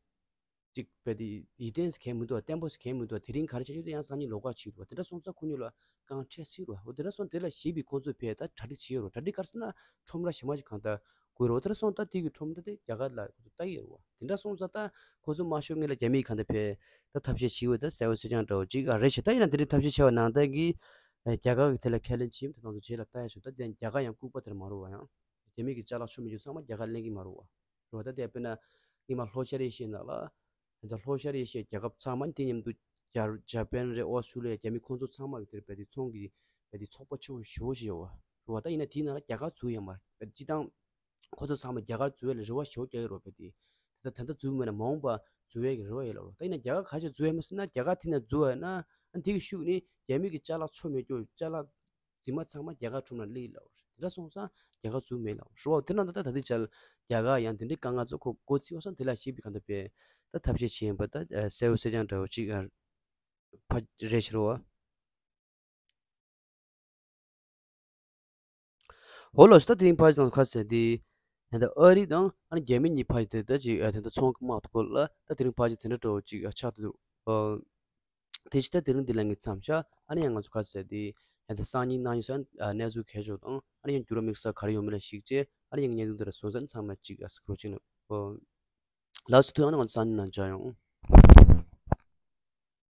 ཅིག་བས་དེ་ཡིད་བརྟན་ཟེར་མཁན་མི་འདུག་བ། བརྟན་པོ་ཟེར་མཁན་མི་འདུག་བ། དེ་རིང་ག་རེ་བྱས་ཆོག་དེ་ཡང་སང་ཉིན་ལོགས་ཀ་བྱེད་འདུག་བ། དེ་འདྲ་སོང་ཙང་ཁོ་གཉིས་ལ་རྐང་ཁྲལ་སྲིད་རུ་བ། འོ་དེ་འདྲ་སོང་དེ་ལ་ཞེད་པའི་ཁོང་ཚོས་བས་ད་གྲ་སྒྲིག་བྱེད་རུ། གྲ་སྒྲིག་ག་རེ་ཟེར་ན་ཁྲོམ་ར་གཞན་མ་ཞིག་གང་ད་དགོས་རོ། དེ་འདྲ་སོང་ད་དེ་གི་ཁྲོམ་ར་དེ་རྒྱ་གར་ལ་ཁོ་ཚོ་ལྟ་ཡི་རུ་བ། དེ་འདྲ་སོང་ཙང་ད་ཁོ་ཚོ་མ་ཤོར་ངེས་ལ་རྒྱ་མིས་གང་ད་བས་ད་ཐབས་ཤེས་བྱེད་འོས་ད་གསལ་བོ་གསལ་རྐྱང་འདྲ་བོ་ཅིག་ཨ་རེད་ཤེས། ད་ཡིན་ན་དེ་འདྲའི་ཐབས་ཤེས་བྱས་པ་ནང་ད་གི་རྒྱ་གར་གི་དེ་ལ་ཁས་ལེན་བྱེད་དེ་དང་དུ་རྗེས་ལ་ལྟ་ཡ་ཆོག་ད་དེ་རྒྱ་གར་ཡང་ལྐུགས་པ་དེར་མ་རུ་བ། ཡང་རྒྱ་མི་གི་ཅ་ལག་ཆོ་མེད་རྒྱུ་ཚང་མ་རྒྱ་གར་ལེན་གི་མ་རུ་བ། རུ་བ་ད་དེ་དཔེར་ན་ཉི་མ་ལྷོ་ཤར་ཨེ་ཤི་ཡའི་ནང་ལ་ད་ལྷོ་ཤར་ཨེ་ཤི་ཡའི་རྒྱལ་ཁབ་ཚང་མ་དེ་མཉམ་དུ་རྒྱ་རྒྱ་པན་རེད། ཨོ་སི་ཁྲུ་ལི་ཡ། རྒྱ་མི་ཁོང་ཚོ་ཚང་མ་གི་དེར་བས་དེ་ཚོང་གི་བས་དེ་ཚོགས་པ་ཆེ་བོ་ཞེ་བོ་ཞིག་ཡོད་བ། རུ་བ་ད་ཡིན་ན་དེའི་ནང་ལ་རྒྱ་གར་འཛུལ་ཡོད་མ་རེད། སྤྱི་བཏང་ཁོ་ཚོ་ཚང་མ་རྒྱ་གར་འཛུལ་ཡ་ལ་རེ་བ་ཞེ་བོ་རྒྱག་གི་རོ། བས་དེ་ད་ད་ད་ལྟ་འཛུལ་མེད་ན་མ་འོངས་པ་འཛུལ་ཡ་གི་རེ་བ་ཡོད་ལ་རོ། ད་ཡིན་ན་རྒྱ་གར་ག་ཞིག་འཛུལ་ཡ་མེད་ཟེར་ན་རྒྱ་གར་དེ་ན་འཛུལ་བ་ཡིན་ན་ཨ་དེ་གི་ཤུགས་ནི་རྒྱ་མི་གི་ཅ་ལག་ཆོ་མེད་རྒྱུ་ཅ་ལག་རྫུན་མ་ཚང་མ་རྒྱ་གར་ཁྲོམ་ལ་སླེབས་ལ་རོ། དེ་འདྲ་སོང་ཙང་རྒྱ་གར་འཛུལ་མེད་ལ་རོ། དེ་ནང་ད་ད་ད་དེ་ཅལ་རྒྱ་གར་ཡང་དེ་འདྲའི་དཀའ་ངལ་ཚོ་ཁོ་མགོ་ཚིག་བ་སོང་དེ་ལ་ཞེད་པའི་གང་ད་བས་ད་ཐབས་ཤེས་བྱེད་ཡིན་པ་ད་གསལ་བོ་གསལ་རྐྱང་འདྲ་བོ་ཅིག་ཨ་ཕ་རེད་ཤི་རོ་བ། འོ་ལགས་སོ། ད་དེ་རིང་ཕལ་ཆེར་ཁ་ཟེར་དེ་ད་ཨ་རི་དང་ཨ་ནི་རྒྱ་མི་གཉིས་ཕལ་ཆེར་དེ་ད་ཅིག་ཨ་དེ་འདྲ་ཚོང་གི་དམག་ཐོག་ལ་ད་དེ་རིང་ཕལ་ཆེར་དེ་འདྲ་འདྲ་བོ་ཅིག་ཨ་ཆགས་འདུག་ཨ་དེ་ཕྱི་ད་དེ་རིང་འདི་ལ་ངས་མཚམས་བཞག་ཨ་ནི་ཡང་ང་ཚོ་ཁ་ཟེར་དེ་ད་སང་ཉིན་གནངས་ཉིན་སང་ཨ་གནས་ཚུལ་གལ་ཆེ་དང་ཨ་ནི་ཡང་འགྱུར་བ་དམིགས་བསལ་ག་རེ་ཡོང་མིན་ལ་གཞིགས་བྱས་ཨ་ནི་ཡང་ངས་བརྙན་ཐུང་འདི་ལ་བཟོ་ཚན་ཚང་མ་ཅིག་ཨ་སྐུ་རོགས་ཅིག་ལ་ཨ་ལགས་སོ། ཐུགས་ཡང་ན་ང་ཚོ་སང་ཉིན་ནང་མཇལ་ཡོང་།